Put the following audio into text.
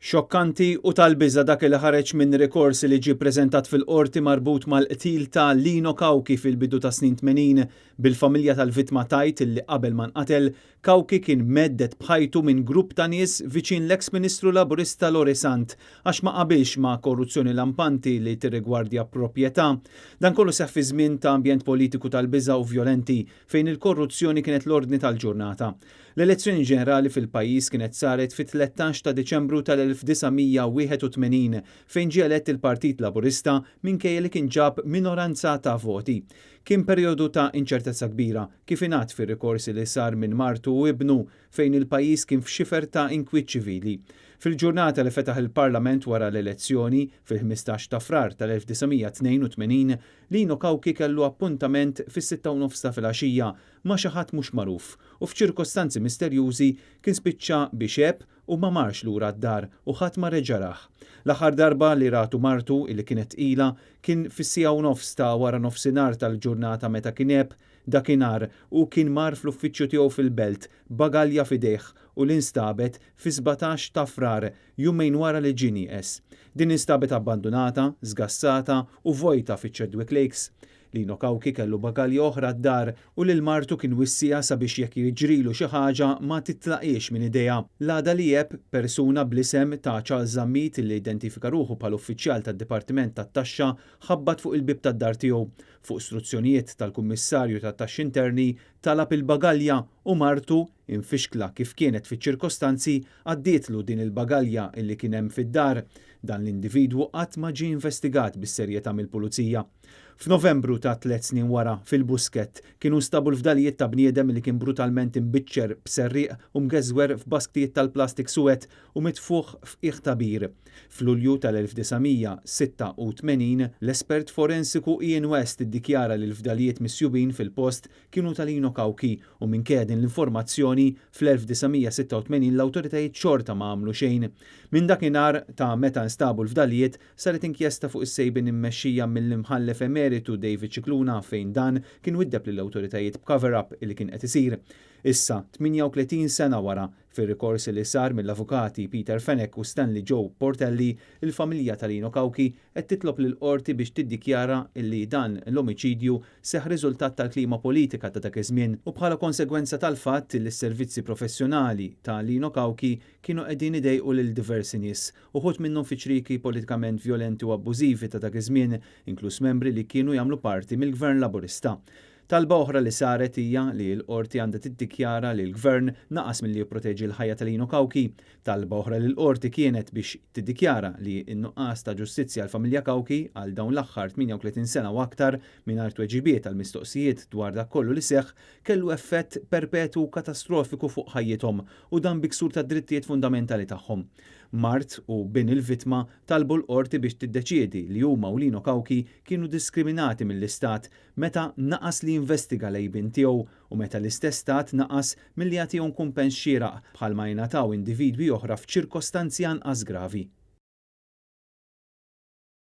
Xokkanti u tal-biża' dak li ħareġ minn rikors li ġie ppreżentat fil-Qorti marbut mal-qtil ta' Lino Cauchi fil-bidu tas-snin 80, bil-familja tal-vittma tgħid li qabel ma nqatel, Cauchi kien mhedded b'ħajtu minn grupp ta' nies viċin l-eks Ministru Laburista Lori Sant għax ma qabilx ma' korruzzjoni lampanti li tirrigwardja proprjetà. Dan kollu seħħ fi żmien ta' ambjent politiku tal-biża' u vjolenti fejn il-korruzzjoni kienet l-ordni tal-ġurnata. L-elezzjoni ġenerali fil-pajjiż kienet saret fit-13 ta' Diċembru tal-1981 fejn ġie elett il-Partit Laburista minkejja li kien ġab minoranza ta' voti. Kien perjodu ta' inċertezza kbira, kif ingħad fir-rikors li sar minn martu u ibnu fejn il-pajjiż kien f'xifer ta' inkwiet ċivili. Fil-ġurnata li fetaħ il-Parlament wara l-elezzjoni, fil-15 ta' Frar tal-1982, Lino Cauchi kellu appuntament fis-sitta u nofs ta' filgħaxija ma' xi ħadd mhux magħruf u f'ċirkostanzi misterjużi kien spiċċa biex għeb u ma marx lura d-dar u ħadd ma reġa' rah. L-aħħar darba li ratu martu, illi kienet tqila, kien fis-siegħa u nofs ta' waranofsinhar tal-ġurnata meta kien għeb dakinhar u kien mar fl-uffiċċju tiegħu fil-Belt b'bagalja f'idejh u li nstabet fis-17 ta' Frar, jumejn wara li ġie nieqes. Din instabet abbandunata, żgassata u vojta fiċ-Chadwick Lakes. Lino Cauchi kellu bagalja oħra d-dar u lil martu kien wissiha sabiex jekk jiġrilu xi ħaġa ma titlaqhiex minn idejha. L-għada li għeb, persuna bl-isem ta' Charles Zammit li identifika ruħu bħala uffiċjal tad-Dipartiment tat-Taxxa ħabbat fuq il-bieb tad-dar tiegħu. Fuq struzzjonijiet tal-Kummissarju tat-Taxxi Interni talab il-bagalja u martu, imfixkla kif kienet fiċ-ċirkostanzi, għaddietlu din il-bagalja illi kien hemm fid-dar. Dan l-individwu qatt ma ġie investigat bis-serjetà mill-Pulizija. F'Novembru ta' tlett snin wara, fil-Buskett, kienu nstabu l-fdalijiet ta' bniedem li kien brutalment imbiċċer b'serrieq u mgeżwer f'basktijiet tal-plastik suwed u mitfugħ f'qiegħ ta' bir. F'Lulju tal-1986, l-espert forensiku Ian West iddikjara li l-fdalijiet misjubin fil-post kienu ta' Lino Cauchi u minkejja din l-informazzjoni, fl-1986 l-awtoritajiet xorta ma għamlu xejn. Minn dakinhar ta' meta nstabu l-fdalijiet, Saret inkjesta fuq is-sejbien immexxija mill-Imħallef Emeritu David Scicluna fejn dan kien widdeb lill-awtoritajiet b'cover-up li kien qed isir. Issa, 38 sena wara, fir-rikors li sar mill-avukati Peter Fenech u Stanley Joe Portelli, il-familja ta' Lino Cauchi qed titlob lill-Qorti biex tiddikjara li dan l-omiċidju seħħ riżultat tal-klima politika ta' dak iż-żmien u bħala konsegwenza tal-fatt li s-servizzi professjonali ta' Lino Cauchi kienu qegħdin idejqu lil diversi nies uħud minnhom fi ċrieki politikament vjolenti u abbużivi ta' dak iż-żmien, inkluż membri li kienu jagħmlu parti mill-Gvern Laburista. Talba oħra li saret hija li l-Qorti għandha tiddikjara li l-Gvern naqas milli jipproteġi l-ħajja ta' Lino Cauchi. Talba oħra lill-Qorti kienet biex tiddikjara li n-nuqqas ta' ġustizzja għall-familja Cauchi għal dawn l-aħħar 38 sena u aktar mingħajr tweġibiet għall-mistoqsijiet dwar dak kollu li seħħ kellu effett perpetwu u katastrofiku fuq ħajjithom u dan bi ksur tad-drittijiet fundamentali tagħhom. Mart u bin il-vittma talbu l-Qorti biex tiddeċiedi li huma u Lino Cauchi kienu diskriminati mill-Istat meta naqas li jinvestiga l-għejbien tiegħu u meta l-istess Stat naqas milli jagħtihom kumpens xieraq bħalma jingħataw individwi oħra f'ċirkostanzi anqas gravi.